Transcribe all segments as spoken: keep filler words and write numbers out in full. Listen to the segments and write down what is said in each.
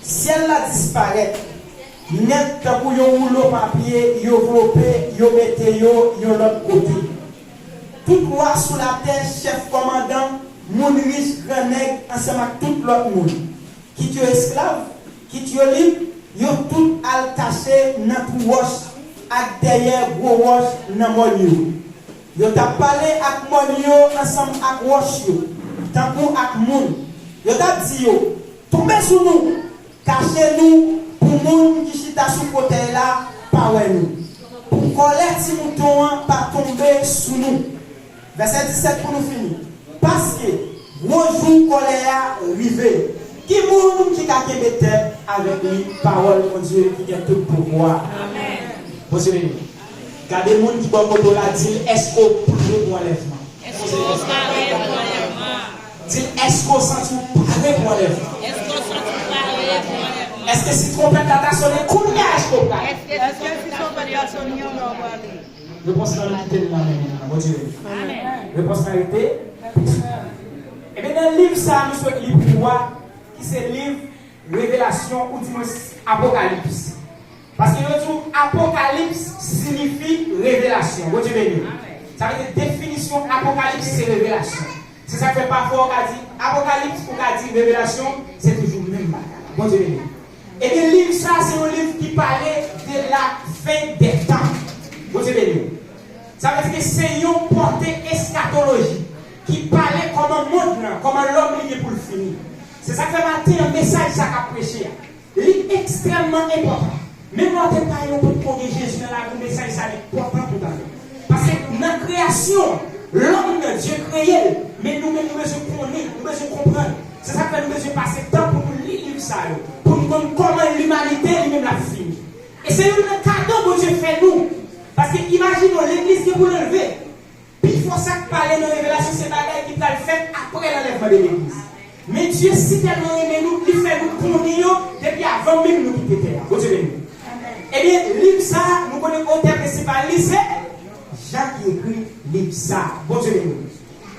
Syèl la disparèt nèt tankou yon woulo papye yo vlope, yo mete yo yon lòt kote. Tout wa sou latè, chèf kòmandan, moun rich, gran nèg, ansanm ak tout lòt moun, kit yo esklav, kit yo lib, yo tout al kache nan twou wòch ak dèyè gwo wòch nan mòn yo. Yo t ap pale ak mòn yo ansanm ak wòch yo, tankou ak moun. Yo t ap di yo, tonbe sou nou, kache nou pou moun ki chita sou fotèy la pa wè nou, pou kòlè Ti Mouton an pa tonbe sou nou. Vèsè disèt pou nou fini. Paske gwo jou kòlè a rive. Ki moun ki ka kenbe tèt avèk li? Pawòl Bondye ki gen tout pouvwa. Bondye beni w. Gade moun ki bò kote w la, di l, èske w pare pou anlèvman? Èske w pare pou anlèvman? Di l, èske w santi w pare pou anlèvman? Èske w santi w pare pou anlèvman? Èske si twonpèt la ta sonnen kounye a, èske w pare? Èske si twonpèt la sonnen, kounye a w prale? Repons lan, nou kite l nan men nou. Bondye beni. Amèn. Repons lan rete plis. Ebyen, nan liv sa a, nou sot li pou wa, ki se liv Revelasyon, oudimwens Apokalips. Paske yo di w Apokalips siyifi revelasyon. Bondye beni w. Sa vle di definisyon Apokalips se revelasyon. Se sa k fè pafwa w ka di Apokalips, ou ka di Revelasyon, se toujou menm bagay. Bondye beni w. Ebyen, liv sa a se yon liv ki pale de la fen dè tan. Bondye beni w. Sa vle di ke se yon pòte eskatoloji ki pale kòman mond lan, kòman lòm li gen pou l fini. Se sa k fè maten an, mesaj sa k ap preche a, li ekstrèmman enpòtan. Menm lè w te pa yon moun konnen Jezi nan lavi w, mesaj sa enpòtan pou w tande. Paske nan kreyasyon an, lòm nan, Dye kreye l, men nou menm nou bezwen konnen, nou bezwen konprann. Se sa k fè nou bezwen pase tan pou nou li liv sa yo, pou nou konn kòman limanite li menm l ap fini. E se youn nan kado Bondye fè nou. Paske imajine w, legliz gen pou l anlve. Pifò sa k pale nan Revelasyon se bagay ki pral fèt apre lanlèvman de legliz. Men Dye si tèlman renmen nou, li fè nou konnen yo depi avan menm nou kite tè a. Bondye beni nou. Ebyen, liv sa a, nou konnen otè prensipal li se Jan ki ekri liv sa a. Bondye beni nou.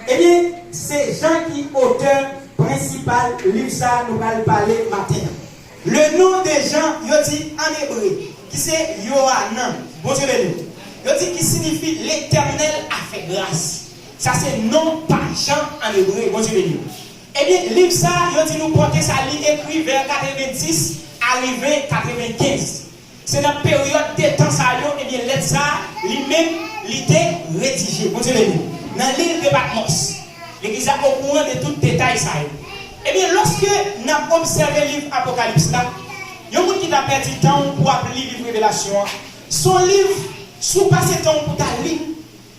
Ebyen, se Jan ki otè prensipal liv sa a nou pral pale maten an. Le nom de Jean, yo di ann ebre, ki se Yohanan. Bondye beni w. Yo di ki siyifi Letènèl a fè gras. Sa se non pa Jan ann ebre. Bondye beni w. Ebyen, liv sa a, yo di nou pòte sa li ekri vè katrevenndis a rive katrevenkenz. Se nan peryòd de tan sa yo, ebyen, lèt sa a, li menm, li te redije. Bondye beni w. Nan lil de Patmòs. Legliz la okouran de tout detay sa yo. Ebyen, lòske n ap obsève liv Apokalips la, yon moun ki ta pèdi tan w pou ap li liv Revelasyon an, se yon liv, si w pase tan w pou ta li l,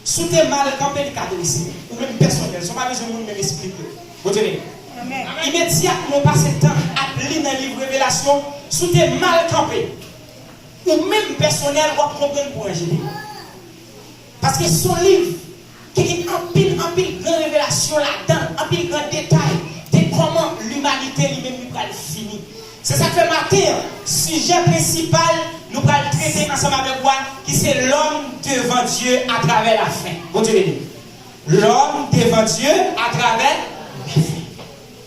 si w te mal kanpe, li ka blese w. Ou menm pèsonèl, sa w pa bezwen moun menm esplike w. Bondye beni w. Imedyatman w pase tan ap li nan liv Revelasyon, si w te mal kanpe, ou menm pèsonèl, w ap konprann pou ranje li. Paske se yon liv ki gen anpil, anpil gran revelasyon ladan l, anpil gran detay de kòman limanite li menm li pral fini. Se sa k fè maten an, sijè prensipal nou pral trete ansanm avèk ou a, ki se l'homme devant Dieu à travers la fin. Bondye beni w. L'homme devant Dieu à travers la fin.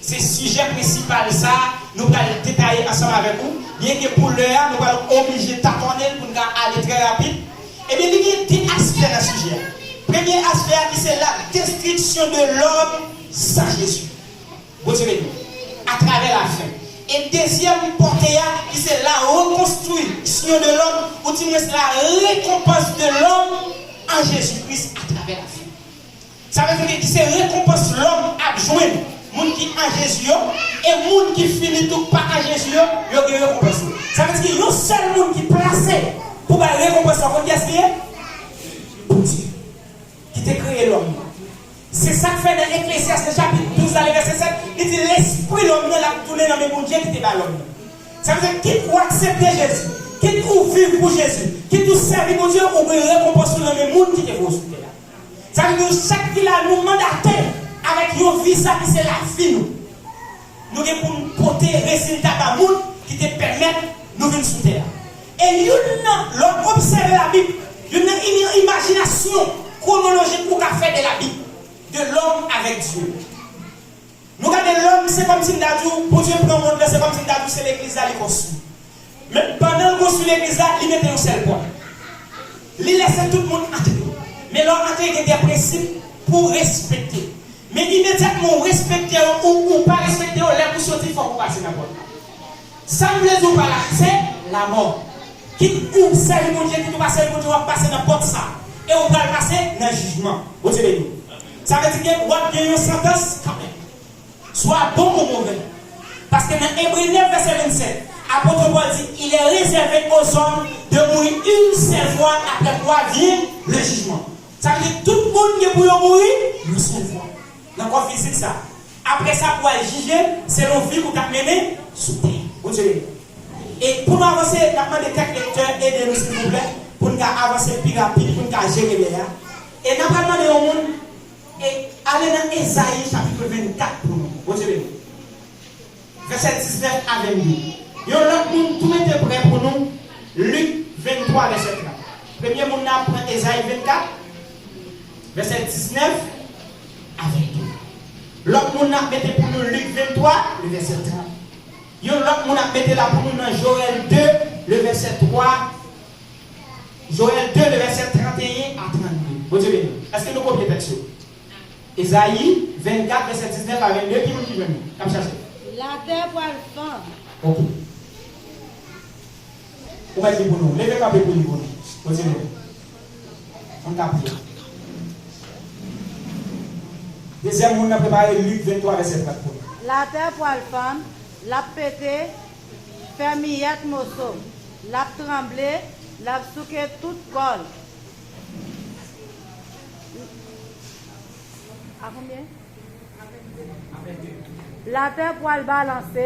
Se sijè prensipal sa a nou pral detaye ansanm avèk ou. Byenke pou lè a, nou pral oblije tatònnen l pou n ka ale trè rapid. Ebyen, li gen de aspè nan sijè a. Premye aspè a ki se la destruction de l'homme sans Jésus. Bondye beni w. Atravè lafen. E dezyèm pòte a ki se la reconstruction de l'homme, oudimwens la récompense de l'homme en Jésus-Christ atravè lafen. Sa vle di ke ki se rekonpans lòm ap jwenn, moun ki an Jezi yo, e moun ki fini tou pa an Jezi yo, yo gen rekonpans yo. Sa vle di ke yon sèl moun ki plase pou bay rekonpans la, konn kiyès li ye? Bondye, ki te kreye lòm nan. Se sa k fè nan Eklesyas, nan chapit douz la, le vèsè sèt, li di lespri lòm nan, l ap tounen nan men Bondye ki te bay lòm nan. Sa vle di, kit ou aksepte Jezi, kit ou viv pou Jezi, kit ou sèvi Bondye, ou gen rekonpans ou nan men moun ki te voye w sou tè a. Sa vle di nou chak ki la, nou mandate avèk yon vi sa ki se lavi nou. Nou gen pou n pote rezilta ba moun ki te pèmèt nou vin sou tè a. E youn nan, lè w obsève Labib, youn nan im-, imajinasyon kwonolojik ou ka fè de Labib, de lòm avèk Dye. Nou gade lòm, se kòmsi m ta di w, Bondye pran mond lan, se kòmsi m ta di w, se legliz la li konstwi. Men pandan l konstwi legliz la, li mete yon sèl pòt. Li lèse tout moun antre. Men lè w antre, gen de prensip pou w respekte. Men imedyatman w respekte yo ou, ou pa respekte yo, lè pou soti, fòk ou pase nan pòt la. Sa m vle di w pa la, se lamò. Kit ou sèvi Bondye, kit ou pa sèvi Bondye, w ap pase nan pòt sa. E ou pral pase nan jijman. Bondye beni w. Sa vle di ke w ap gen yon santans kanmenm. Soit bon ou mauvais. Paske nan Ebre nèf vèsè vennsenk, apot Pòl di, il est réservé aux hommes de mourir une seule fois, après quoi vient le jugement. Sa vle di tout moun gen pou yo mouri yon sèl fwa. Nan kò fizik sa. Apre sa, pou al jije selon vi ou t ap mennen sou tè. Bondye beni. E pou nou avanse, n ap mande kèk lektè ede nou, silvouplè, pou n ka avanse pi rapid, pou n ka jere lè a. E n ap mande yon moun, e ale nan Ezayi chapit vennkat pou nou. Bondye beni. Vèsè diznèf a vennde. Yon lòt moun tou mete prè pou nou, Lik venntwa, vèsè trant. Premye moun nan ap pran Ezayi vennkat, vèsè diznèf a vennde. Lòt moun nan ap mete pou nou Lik venntwa, le vèsè trant. Yon lòt moun ap mete la pou nou nan Joèl de, le vèsè twa, Joèl de, le vèsè tranteyen a trannde. Bondye beni. Èske nou kopye tèks yo? Ezayi vennkat, vèsè diznèf a vennde, ki moun ki jwenn li? K ap chache. Latè pral fann. Ok. Ou mèt li pou nou. Leve kanpe pou li pou nou. Kontinye. Ann ka priye. Dezyèm moun nan prepare Lik venntwa, vèsè trant pou nou. Latè pral fann, l ap pete, fè miyèt moso. L ap tranble, l ap souke tout kò l. A konbyen? Latè pral balanse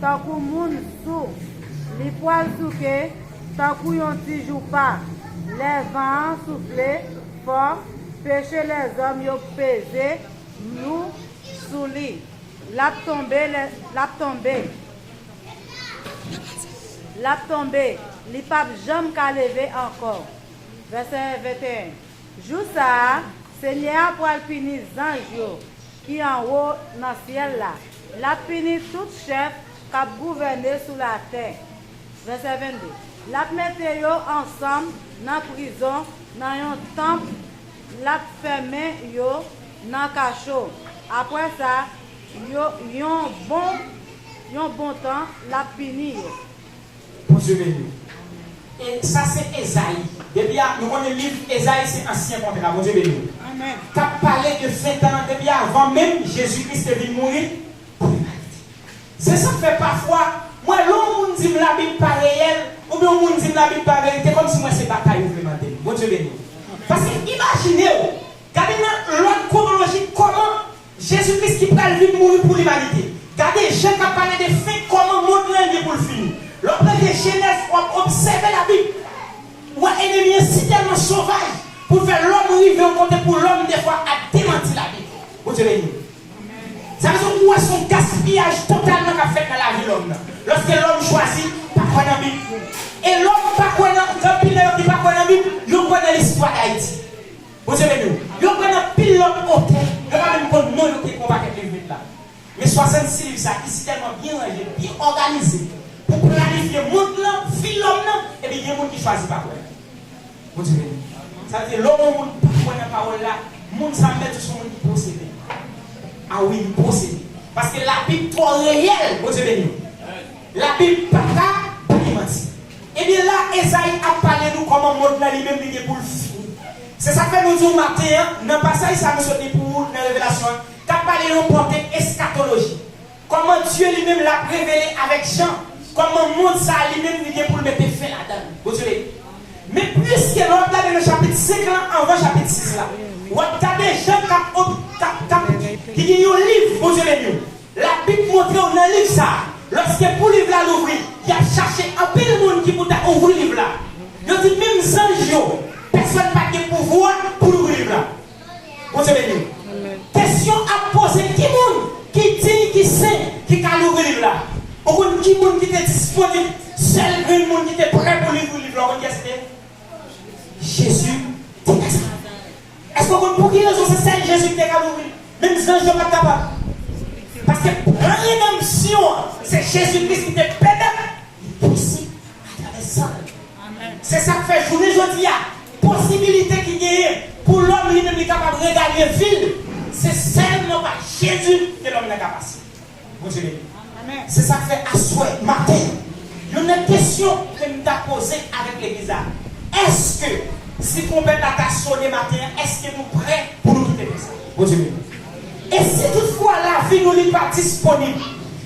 tankou moun sou. Li pral souke tankou yon ti joupa. Lè van an soufle fò, peche lèzòm yo peze lou sou li. L ap tonbe, lè, l ap tonbe. L ap tonbe, li p ap janm ka leve ankò. Vèsè venteyen. Jou sa a, Senyè a pral pini zanj yo ki anwo nan syèl la. L ap pini tout chèf k ap gouvène sou latè. Vèsè vennde. L ap mete yo ansanm nan prizon, nan yon tanp, l ap fèmen yo nan kacho. Apre sa, yo, yon bon, yon bon tan, l ap pini yo. Bondye beni w. E sa se Ezayi. Depi a, nou konnen liv Ezayi se Ansyen Kontra. Bondye beni w. Amèn. K ap pale de fen tan an depi avan menm Jezi Kris te vin mouri pou limanite. Se sa k fè pafwa, mwen, lè yon moun di m Labib pa reyèl, oubyen yon moun di m Labib pa verite, kòmsi mwen se batay ou vle mande m. Bondye beni w. Paske imajine w, gade nan lòd kwonolojik kòman Jezi Kris ki pral vin mouri pou limanite. Gade Jan k ap pale de fen, kòman mond lan gen pou l fini. Lè w prete Jenèz, w ap obsève Labib. Ou wè enemi an si tèlman sovaj pou l fè lòm rive yon kote pou lòm defwa ap demanti Labib. Bondye beni w. Sa vle di w wè se yon gaspiyaj totalman k ap fèt nan lavi lòm nan. Lòske lòm chwazi pa kwè nan Bib. E lòm pa kwè nan, gen anpil nan yo ki pa kwè nan Bib, yo kwè nan listwa Dayiti. Bondye beni w. Yo kwè nan pil lòt otè, yo pa menm konn non yo ki ekri yon pakèt liv Bib la. Men swasannsis liv sa ki si tèlman byen ranje, byen òganize, pou planifye mond lan, vi lòm nan, epi gen moun ki chwazi pa kwè. Bondye beni. Sa vle di, lè yon moun pa kwè nan pawòl la, moun sa mèt ou se yon moun ki posede. A wi, li posede. Paske Labib twò reyèl, Bondye beni w. Labib pa ka byen manti. Ebyen la, Ezayi ap pale nou kòman mond lan li menm li gen pou l fini. Se sa k fè nou di w maten an, nan pasaj sa nou sot li pou ou nan Revelasyon an, k ap pale yon pòte eskatoloji. Kòman Dye li menm l ap revele avèk Jan, kòman mond sa a li menm li gen pou l mete fen ladan l. Bondye beni. Men pliske lè w ap gade nan chapit senk lan anvan chapit sis la, w ap gade Jan k ap, k ap, k ap, ki gen yon liv, Bondye beni w. Labib montre w nan liv sa a, lòske pou liv la louvri, y ap chache anpil moun ki pou ta ouvri liv la. Yo di menm zanj yo, pèsonn pa t gen pouvwa pou louvri liv la. Bondye beni w. Kesyon ap poze, ki moun ki diy, ki sen, ki ka louvri liv la? Ou konn ki moun ki te disponib? Sèl grenn moun ki te prè pou louvri liv la, ou konn kiyès li te ye? Jezi te fè sa. Èske w konn pou ki rezon se sèl Jezi ki te ka louvri l? Menm zanj yo pa t kapab. Paske plan redanmsyon an, se Jezi Kris ki te pèmèt li posib atravè san l. Se sa k fè jounen jodi a, posibilite ki genyen pou lòm li menm li kapab reganye vi l, se sèlman pa Jezi ke lòm nan ka pase. Bondye beni. Se sa k fè aswè maten, youn nan kesyon ke m ta poze avèk legliz la, èske si twonpèt la ta sone maten an, èske nou prè pou nou kite tè sa? Bondye beni. E si toutfwa lavi nou li pa disponib,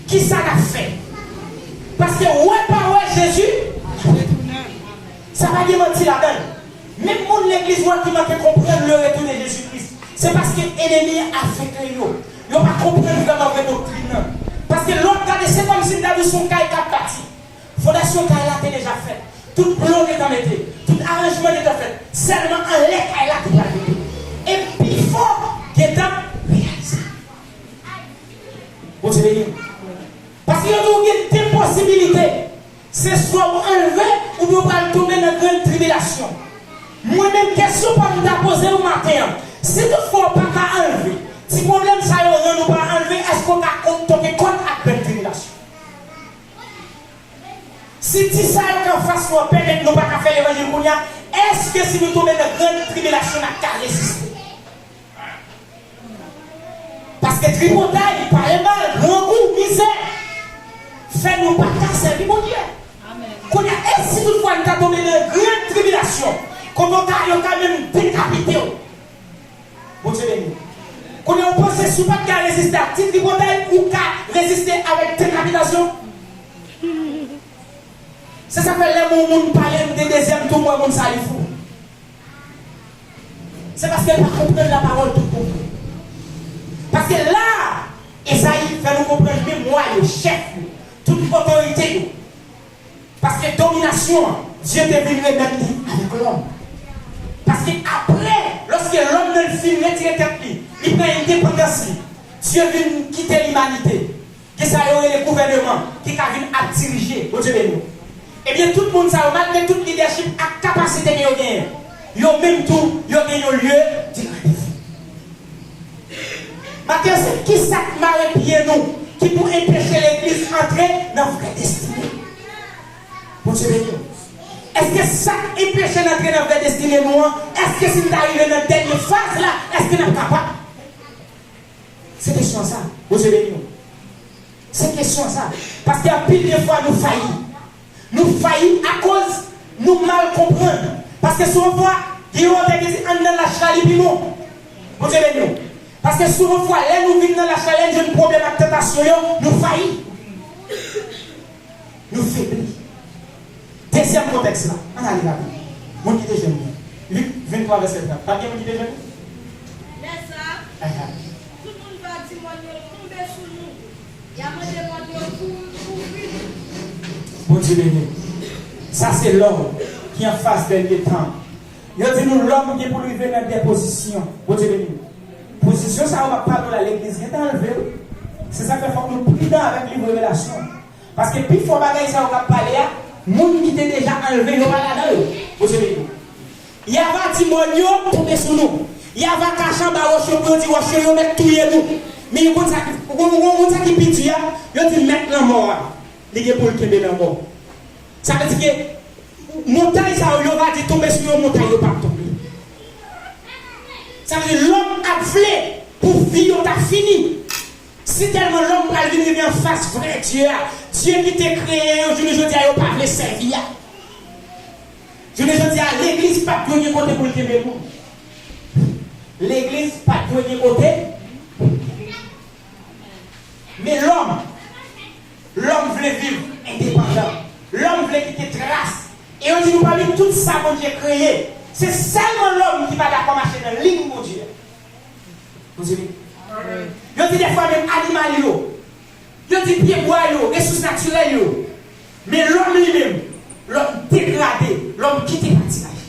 kisa n ap fè? Paske wè pa wè Jezi, sa pa gen manti ladan l. Menm moun legliz nou an ki manke konprann le retour de Jezi Kris, se paske enemi an avègle yo. Yo pa konprann vrèman vrè doktrin nan. Paske lè w ap gade, se kòmsi m ta di w se yon kay k ap bati. Fondasyon kay la te deja fèt. Tout plan gentan mete. Tout aranjman gentan fèt. Sèlman anlè kay la ki pral mete. E pifò gentan reyalize. Bondye beni w. Paske yo di w gen de posibilite. Se swa w anlve oubyen w pral tonbe nan grann tribilasyon. Mwen menm, kesyon pa m ta poze w maten an, si toutfwa w pa ka anlve, ti pwoblèm sa yo rann ou pa anlve, èske w ka kon- tonbe kòd ak grann tribilasyon? Si ti sa yo k anfas nou an pèmèt nou pa ka fè levanjil kounye a, èske si nou tonbe nan grann tribilasyon n ap ka reziste? Paske tripotay, pale mal, grangou, mizè fè nou pa ka sèvi Bondye. Kounye a, e si toutfwa n ta tonbe nan grann tribilasyon, kote yo ka, yo ka menm dekapite w? Bondye beni w. Kounye a, ou panse si w pa t ka reziste ak ti tripotay, ou ka reziste avèk dekapitasyon? Se sa k fè lè moun, moun pale m de dezyèm tou, m wè moun sa li fou. Se paske l pa konprann lapawòl tout bon vre. Paske la, Ezayi fè nou konprann menm wa yo, chèf yo, tout otorite yo. Paske dominasyon an, Dye te vin remèt li avèk lòm. Paske apre, lòske lòm nan fin retire tèt li, li pran endepandans li, Dye vin kite limanite. Gen sa yo rele gouvèneman ki ka vin ap dirije. Bondye beni w. Ebyen, tout moun sa yo, malgre tout lidèchip ak kapasite ke yo genyen, yo menm tou, yo gen yon lye de randevou. Maten, se kisa k mare pye nou ki pou enpeche legliz antre nan vrè destine? Bondye beni w. Èske sa k enpeche n antre nan vrè destine nou an, èske si n ta rive nan dènye faz la, èske n ap kapab? Se kesyon sa. Bondye beni w. Se kesyon sa. Paske anpil de fwa nou fayi. Nou fayi akoz nou mal konprann. Paske souvantfwa, gen yon otè ki di, ann nan lach la, li pi bon. Bondye beni w. Paske souvantfwa, lè nou vin nan lach la, lè n jwenn pwoblèm ak tantasyon yo, nou fayi. Nou febli. Dezyèm kontèks la. Ann ale rapid. Moun ki te jwenn li. Lik venntwa, vèsè trant. Pa t gen moun ki te jwenn li? Lè sa a, tout moun va di mòn yo tonbe sou nou. Y a mande mòn yo pou kouvri nou. Bondye beni w. Sa se lòm ki an faz dènye tan. Yo di nou lòm gen pou l rive nan de pozisyon. Bondye beni w. Pozisyon sa yo m ap pale w la, legliz gentan anlve wi. Se sa k fè fòk nou pridan avèk liv Revelasyon. Paske pifò bagay sa yo k ap pale a, moun ki te deja anlve yo pa ladan yo. Bondye beni w. Y a va di mòn yo tonbe sou nou. Y a va kache anba wòch yo pou yo di wòch yo, yo mèt touye nou. Men ou konn sa ki, ou konn, ou konn, ou konn sa ki pi di a? Yo di mèt lanmò a, li gen pou l kenbe lanmò. Sa vle di ke montay sa yo, yo va di tonbe sou yo, montay yo p ap tonbe. Sa vle di lòm ap vle pou vi yo ta fini. Si tèlman lòm pral vin rive anfas vrè Dye a, Dye ki te kreye yo, jounen jodi a, yo pa vle sèvi a. Jounen jodi a, legliz pa t dwe gen kote pou l kenbe moun. Legliz pa t dwe gen kote. Men lòm, lòm vle viv endepandan. Lòm vle kite tras. E yo di nou pami tout sa Bondye kreye, se sèlman lòm ki pa dakò mache nan liy Bondye. Bondye beni. Yo di dèfwa menm animal yo, yo di pyebwa yo, resous natirèl yo. Men lòm li menm, lòm degrade, lòm kite patinaj.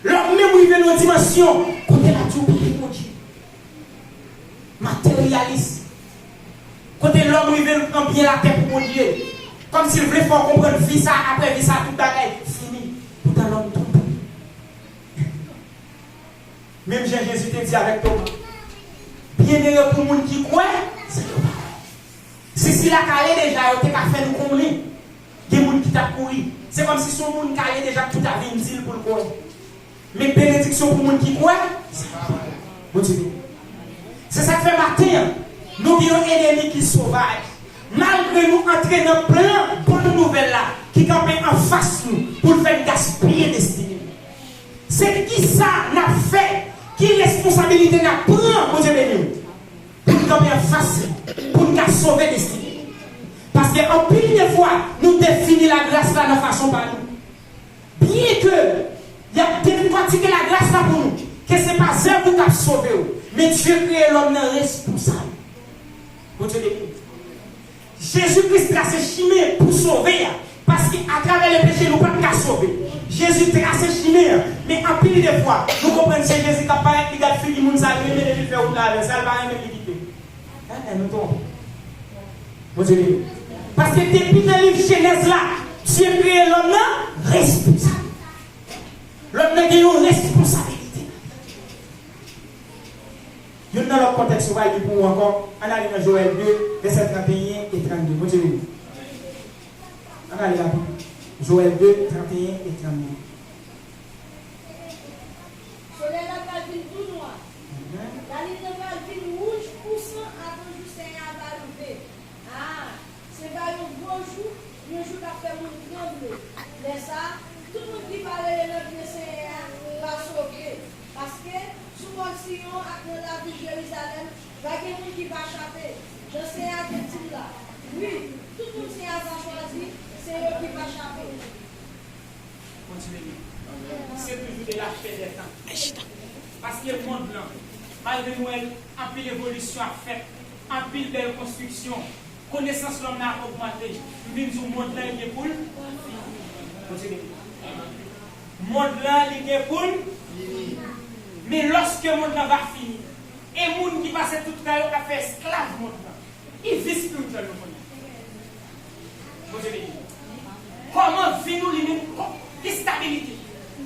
Lòm menm rive nan yon dimansyon kote l ap di w pa gen Bondye. Materyalis. Kote lòm rive l pran byen latè pou Bondye. Kòmsi l vle fè w konprann vi sa, apre vi sa, tout bagay fini. Poutan lòm twonpe. Menm jan Jezi te di avèk Toma, byenere pou moun ki kwè Seyè pa bon. Si sila k ale deja, yo te ka fè nou konnen. Gen moun ki t ap kouri. Se kòmsi se yon moun k ale deja, tout a vin di l pou l konnen. Men benediksyon pou moun ki kwè. Bondye beni. Se sa k fè maten an, nou gen yon enemi ki sovaj. Malgre nou antre nan plan bòn nouvèl la ki kanpe anfas nou pou l fè n gaspiye destine nou. Se kisa n ap fè? Ki responsabilite n ap pran? Bondye beni w. Pou n kanpe anfas li, pou n ka sove destine nou. Paske anpil de fwa, nou defini lagras la nan fason pa nou. Byenke y ap detrikotike lagras la pou nou, ke se pa zèv ou k ap sove w, men Dye kreye lòm nan responsab. Bondye beni w. Jezi Kris trase chimen pou sove a, paske atravè le peche nou pa t ka sove. Jezi trase chimen an, men anpil de fwa, nou konprann se Jezi k ap parèt, li gad figi moun sa, li renmen li fè wout la avè l, sa l pa renmen li kite. Enhen, nou twonpe. Bondye beni. Paske depi nan liv Jenèz la, Dye kreye lòm nan responsab. Lòm nan gen yon responsabilite. Youn nan lòt kontèks yo pral li pou ou ankò. Ann ale nan Jowèl de, vèsè trannteyen e trannde. Bondye beni. Ann ale rapid. Jowèl de, trannteyen e trannde. Solèy la pral vin tou nwa. Lalin nan pral vin wouj kou san avan jou Senyè a va rive. A, se va yon gwo jou, yon jou k ap fè moun tranble. Lè sa a, tout moun ki pa rele nan non Senyè a va sove. Paske, sou mòn Siyon ak nan lavil Jerizalèm, va gen moun ki va chape, jan Senyè a te di l la. Wi, tout moun Senyè a va chwazi, se yo ki va chape. Kontinye. Se toujou de la chè dè tan. Paske mond lan, malgre nou wè anpil evolisyon ap fèt, anpil bèl konstriksyon, konesans lòm nan ap ogmante, m vin di w mond lan li gen pou l. Kontinye. Mond lan li gen pou l. Men lòske mond lan va fini, e moun ki pase tout tan yo ap fè esklav mond lan, ki vi espirityèl nou konnen? Bondye beni. Kòman vi nou li menm, kò-, ki stabilite?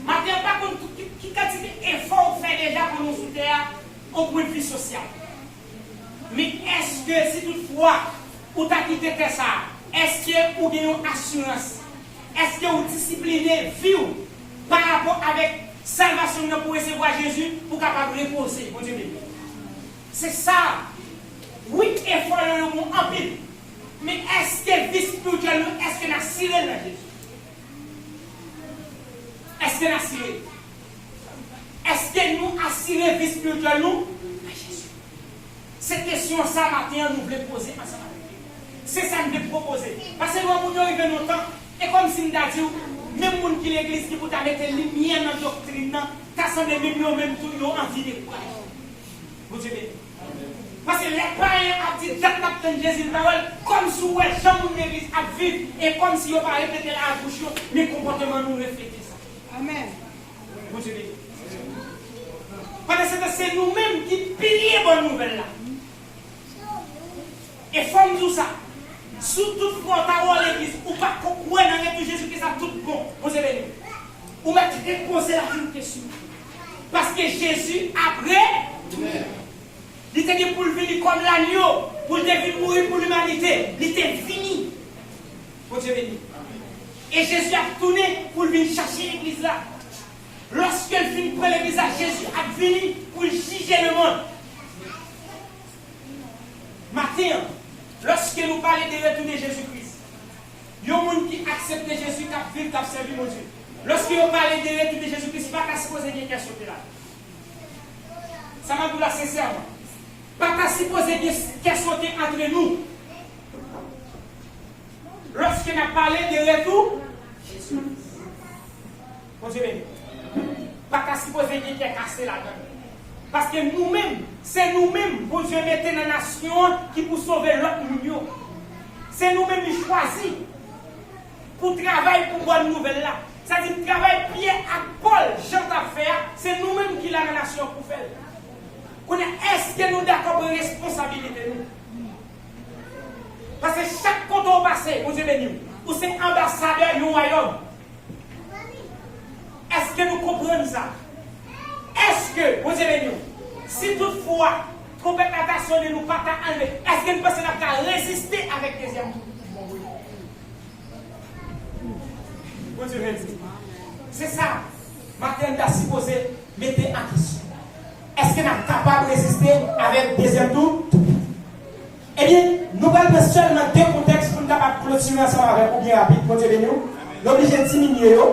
Maten an, pa konn tout ki, ki kantite efò ou fè deja pou nou sou tè a, o pwen de vi sosyal. Men èske si toutfwa ou ta kite tè sa a, èske ou gen yon asirans? Èske ou disipline vi w pa rapò avèk salvasyon nan pou resevwa Jezi, pou w kapab repoze? Bondye beni. Se sa. Wi, efò yo, yo bon anpil. Men èske vi espirityèl nou, èske n asire l nan Jezi? Èske n asire l? Èske nou asire vi espirityèl nou nan Jezi? Se kesyon sa maten an nou vle poze ansanm avèk yo. Se sa n vle pwopoze. Paske nou wè moun yo rive nan tan, e kòmsi m ta di w, menm moun ki legliz ki pou ta mete limyè nan doktrin nan, ta sanble menm yo menm tou yo anvi dekouraje. Bondye beni. Paske lè payen ap di dat n ap tann Jezi, l pa wè l, kòmsi w wè jan moun legliz ap viv, e kòmsi yo pa repete l a bouch yo, men konpòteman nou reflete sa. Amèn. Bondye beni. Pandan se tan, se nou menm ki pilye bòn nouvèl la. E fò m di w sa, si w tout fwa w ta wè w legliz, ou pa ko kwè nan retou Jezi Kris la, tout bon, Bondye beni w. Ou mèt repoze lavi w kesyon. Paske Jezi ap re-, li te gen pou l vini kòm lanyo, pou l te vin mouri pou limanite. Li te vini. Bondye beni. E Jezi ap tounen pou l vin chache legliz la. Lòske l fin pran legliz la, Jezi ap vini pou l jije lemonn. Maten an, lòske nou pale de retou de Jezi Kris, yon moun ki aksepte Jezi, k ap viv, k ap sèvi Bondye, lòske yo pale de retou de Jezi Kris, pa ta sipoze gen kè sote la. Sa m ap di w la sensèman. Pa ta sipoze gen kè sote antre nou. Lòske n ap pale de retou Jezi. Bondye beni. Pa ta sipoze gen kè kase ladan l. Paske nou menm, se nou menm Bondye mete nan nasyon an ki pou sove lòt moun yo. Se nou menm li chwazi pou travay pou bòn nouvèl la. Sa di travay Pyè ak Pòl, Jan t ap fè a, se nou menm ki la nan nasyon an pou fè l. Kounye a, èske nou dakò pran responsabilite nou? Paske chak kote w pase, Bondye beni w, ou se anbasadè yon wayòm. Èske nou konprann sa? Èske, Bondye beni w, si toutfwa Twonpèt la ta sonnen, nou pa ta anlve. Èske n panse n ap ka reziste avèk dezyèm tou? Bondye beni. Se sa, maten an, n ta sipoze mete an kesyon. Èske n ap kapab reziste avèk dezyèm tou? Ebyen, nou pral pran sèlman de kontèks pou n kapab klotire ansanm avèk ou byen rapid. Bondye beni w. Nou oblije diminye yo.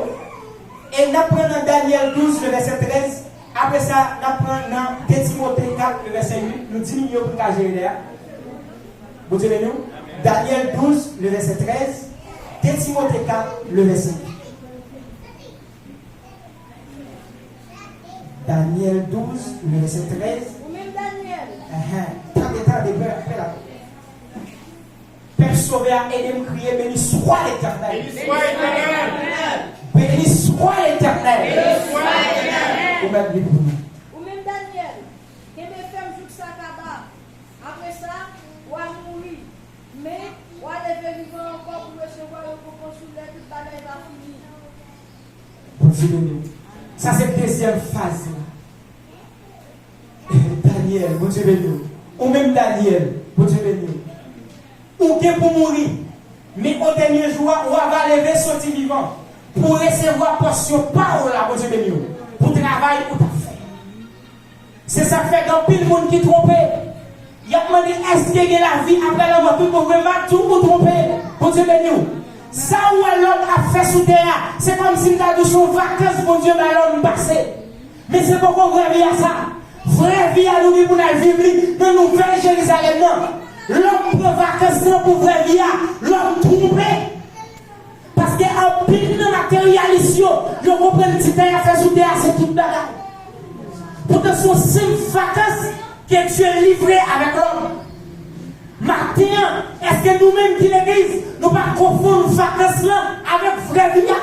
E n ap pran nan Danyèl douz, le vèsè trèz. Apre sa, n ap pran nan de Timote kat, le vèsè uit. Nou diminye yo pou n ka jere lè a. Bondye beni w. Danyèl douz, le vèsè trèz. De Timote kat, le vèsè uit. Danyèl douz, le vèsè trèz. Ou menm Danyèl. Enhen. Tande, tande, pè, pè la. Pèp Sovè a, ede m kriye, Béni soit l'Éternel. Béni soit l'Éternel. Béni soit l'Éternel. Béni soit l'Éternel. Ou mèt li pou nou. Ou menm Danyèl, kenbe fèm jouk sa kaba. Apre sa, w a mouri. Men, w a leve vivan ankò pou resevwa rekonpans ou lè tout bagay va fini. Bondye beni w. Sa se dezyèm faz la. Danyèl, Bondye beni w. Ou menm Danyèl, Bondye beni w. Ou gen pou mouri, men o dènye jou a, w a va leve soti vivan pou resevwa pòsyon pa w la, Bondye beni w, pou travay ou t ap fè. Se sa k fè gen anpil moun ki twonpe. Y ap mande, èske gen lavi apre lanmò? Tout moun, m ap di w, ou twonpe. Bondye beni w. Sa ou wè lòm ap fè sou tè a, se kòmsi m ta di w se yon vakans Bondye bay lòm pase. Men se poko vrè vi a sa. Vrè vi a nou gen pou n al viv li nan Nouvèl Jerizalèm nan. Lòm pran vakans lan pou vrè vi a, lòm twonpe. Paske anpil nan materyalis yo, yo konprann ti tè y ap fè sou tè a se tout bagay. Poutan se yon senp vakans ke Dye livre avèk lòm. Maten an, èske nou menm ki legliz, nou pa konfonn vakans lan avèk vrè vi a?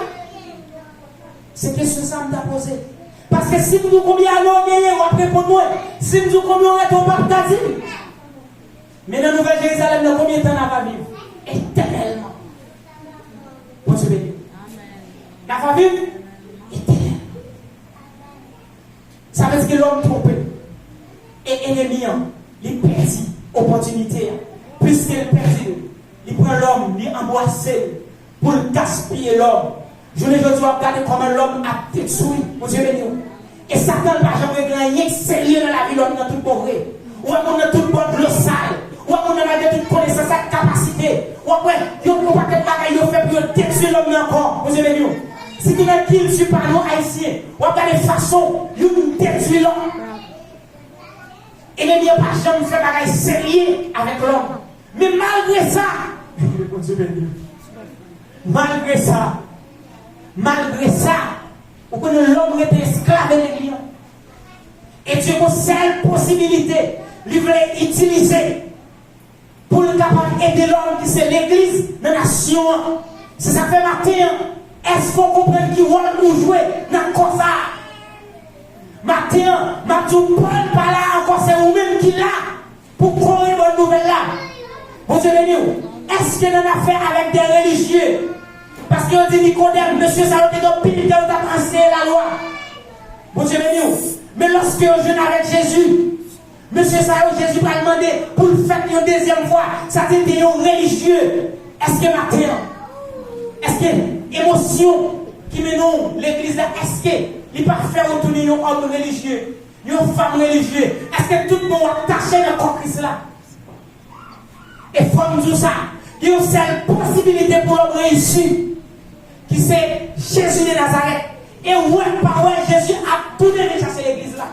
Se kesyon sa a m ta poze. Paske si m di w konbyen ane w genyen, w ap reponn mwen. Si m di w konbyen w rete, w p ap ka di m. Men nan Nouvèl Jerizalèm nan, konbyen tan n a va viv? Etènèlman. Bondye beni. N a va viv etènèlman. Sa vle di ke lòm twonpe. E enemi an, li pèdi opòtinite a. Pliske l pèdi l, li pran lòm, li anbwase l pou l gaspiye lòm. Jounen jodi a, w ap gade kòman lòm ap detwi. Bondye beni w. E Satan pa janm regle anyen k serye nan lavi lòm nan tout bon vre. W ap moun nan tout bò dlo sal. W ap moun nan malgre tout konesans ak kapasite. W ap wè, yo gen yon pakèt bagay yo fè pou yo detwi lòm nan ankò. Bondye beni w. Sitou nan kilti pa nou ayisyen, w ap gade fason youn detwi lòt. Enemi an pa janm fè bagay serye avèk lòm. Men malgre sa, Bondye beni w. Malgre sa, malgre sa, ou konnen lòm rete esklav enemi an. E Dye gon sèl posibilite li vle itilize pou l kapab ede lòm ki se legliz nan nasyon an. Se sa k fè maten an, èske w konprann ki wòl ou jwe nan kò sa a? Maten an, m ap di w, Pòl pa la ankò, se ou menm ki la pou kore bòn nouvèl la. Bondye beni w. Èske n annafè avèk de relijye? Paske yo di Nikodèm, mesye sa yo te gen anpil tan yo t ap anseye lalwa. Bondye beni w. Men lòske yo jwenn avèk Jezi, mesye sa yo, Jezi pral mande pou l fèt yon dezyèm fwa. Sa te te yon relijye. Èske maten an, èske emosyon ki mennen w legliz la, èske li pa fè w tounen yon òm relijye, yon fanm relijye? Èske tout bon w ap tache nan kò Kris la? E fò m di w sa, gen yon sèl posibilite pou lòm reyisi, ki se Jezi de Nazarèt. E wè pa wè, Jezi ap tounen vin chache legliz la.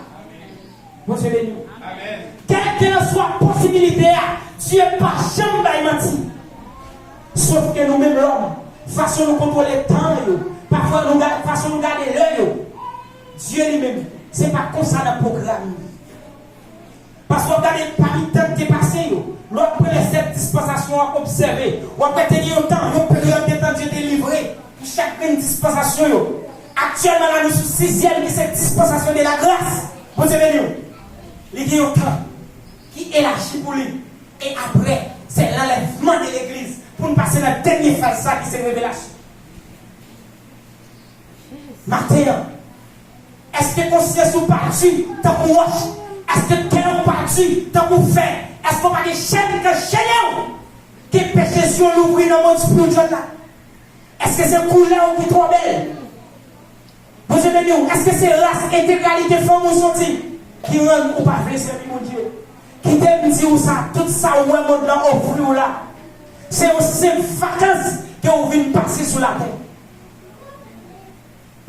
Bondye beni w. Amèn. Kèlkelanswa posibilite a, Dye pa janm bay manti. Sof ke nou menm lòm, fason nou kontwole tan yo, pafwa nou ga-, fason nou gade lè yo, Dye li menm, se pa konsa nan pwogram li. Paske w ap gade pami tan k te pase yo, lè w ap pran lè sèt dispansasyon an obsève, w ap wè te gen yon tan, yon peryòd de tan Dye te livre pou chak grenn dispansasyon yo. Aktyèlman la, nou sou sizyèm ki se dispansasyon de la gras. Bondye beni w. Li gen yon tan ki elaji pou li. E apre, se lanlèvman de legliz pou n pase nan dènye faz sa ki se revelasyon. Maten an, èske konsyans ou pa di tankou wòch, Èske kè w pa di tankou fè? Èske w pa gen chèn k ap chène w? Ke peche zye w louvri nan mond spiritual la? Èske se koulè w ki twò bèl? Bondye beni w. Èske se ras entegralite fanmi w soti ki rann ou pa vle sèvi Bondye? Kite m di w sa, tout sa w wè mond lan ofri w la, se yon senp vakans ke w vin pase sou latè.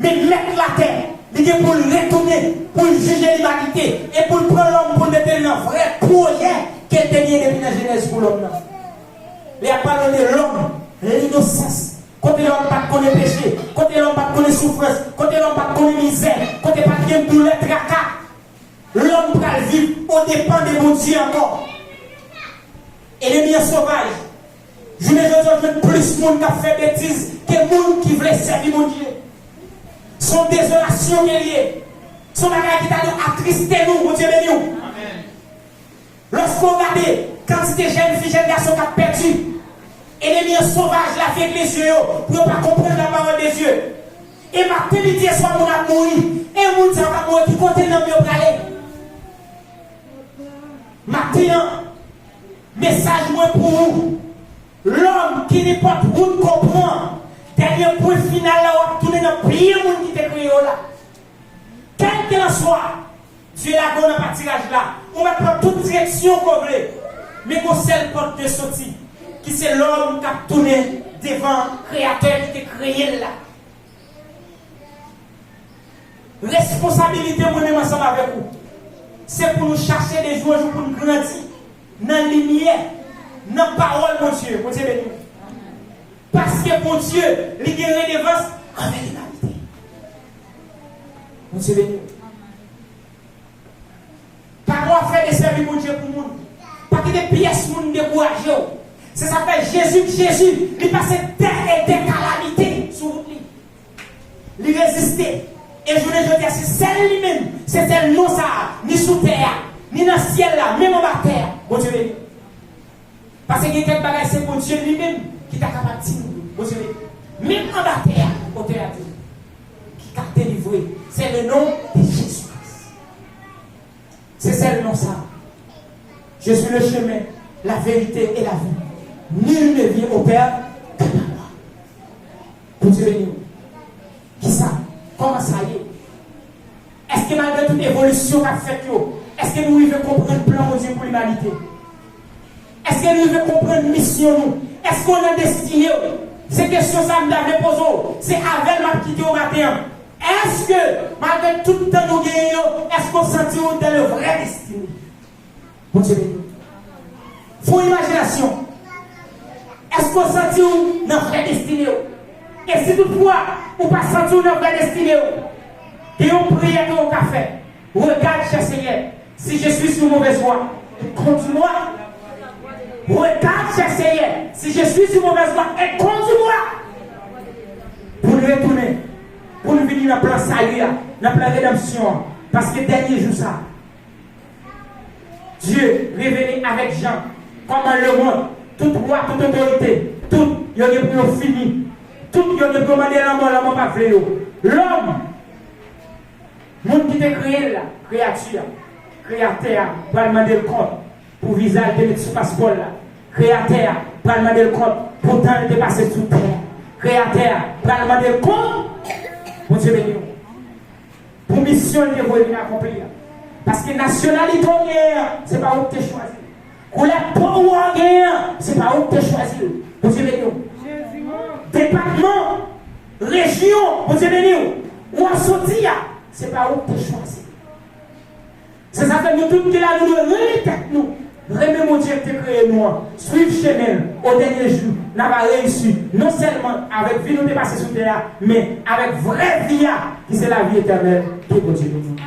Men mèt latè, li gen pou l retounen, pou l jije limanite, e pou l pran lòm, pou l mete l nan vrè pwojè ke l te gen depi nan jenèz pou lòm nan. Lè y ap pale de lòm, linosans, kote lòm pa t konnen peche, kote lòm pa t konnen soufrans, kote lòm pa t konnen mizè, kote pa t gen doulè, traka, lòm pral viv o depan de Bondye ankò. Enemi an sovaj. Jounen jodi a, w jwenn plis moun k ap fè betiz ke moun ki vle sèvi Bondye. Se yon dezolasyon ke l ye. Se yon bagay ki ta dwe atriste nou, Bondye beni w. Lòske w gade kantite jèn fi, jèn gason k ap pèdi, enemi an sovaj la fèk leve zye yo pou yo pa konprann lapawòl de Dye. E maten, midi e swa, moun ap mouri. E moun sa yo k ap mouri, ki kote nanm yo prale? Maten an, mesaj mwen pou ou, lòm, ki nenpòt wout ke w pran, dènye pwen final la, w ap tounen nan pye moun ki te kreye w la. Kèlkelanswa, Dye lage w nan patiraj la, ou mèt pran tout direksyon ke w vle, men gon sèl pòt de soti, ki se lòm k ap tounen devan Kreyatè ki te kreye l la. Responsabilite mwen menm ansanm avèk ou, se pou nou chache de jou an jou pou n grandi nan limyè, nan pawòl Bondye. Bondye beni w. Paske Bondye, li gen redevans anvè limanite. Bondye beni w. Pa gon afè de sèvi Bondye pou moun. Pa kite pyès moun dekouraje w. Se sa k fè Jezi, Jezi, li pase dè e dè kalamite sou wout li. Li reziste. E jounen jodi a, se sèl li menm, se sèl non sa a, ni sou tè a, ni nan syèl la, menm anba tè a. Bondye beni. Paske gen kèk bagay, se Bondye li menm ki ta kapab di nou yo. Bondye beni. Menm anba tè a, otè a di nou, ki ka delivre, c'est le nom de Jésus-Christ. Se sèl non sa. Je suis le chemin, la vérité et la vie. Nul ne vient au Père que par moi. Bondye beni w. Kisa? Kòman sa ye? Èske malgre tout evolisyon k ap fèt yo, èske nou rive konprann plan Bondye pou limanite? Èske nou rive konprann misyon nou? Èske w nan destine w? Se kesyon sa m ta vle poze w. Se avè l m ap kite w maten an. Èske, malgre tout tan nou genyen yo, èske w santi w dans le vrai destine? Bondye beni w. Fè w imajinasyon. Èske w santi w nan vrè destine w? E si toutfwa ou pa santi w nan vrè destine w, gen yon priyè ke w ka fè. Regarde, cher Seigneur, si je suis sur mauvaise voie, conduis-moi. Regarde, cher Seigneur, si je suis sur mauvaise voie, et conduis-moi. Pou n retounen, pou n vini nan plan sali a, nan plan redanmsyon an. Paske dènye jou sa, Dye revele avèk Jan kòman lemonn, tout wa, tout otorite, tout yo gen pou yo fini. Tout yo gen pou yo mande lanmò, lanmò pa vle yo. Lòm, moun ki te kreye l la, kreyati a, Kreyatè a pral mande l kont pou viza l te met sou paspò l la. Kreyatè a pral mande l kont pou tan l te pase sou tè a. Kreyatè a pral mande l kont. Bondye beni w. Pou misyon l te voye vin akonpli a. Paske nasyonalite w genyen an, se pa ou ki te chwazi l. Koulè po w genyen an, se pa ou ki te chwazi l. Bondye beni w. Depatman, rejyon, Bondye beni w, ou an soti a, se pa ou ki te chwazi l. Se sa fè nou tout ki la, nou dwe renmen tèt nou. Renmen Bondye ki te kreye nou an, swiv chemen l, o dènye jou, n a va reyisi, non sèlman avèk vi nou te pase sou tè a, men avèk vrè vi a, ki se lavi etènèl, ke Bondye nou ban.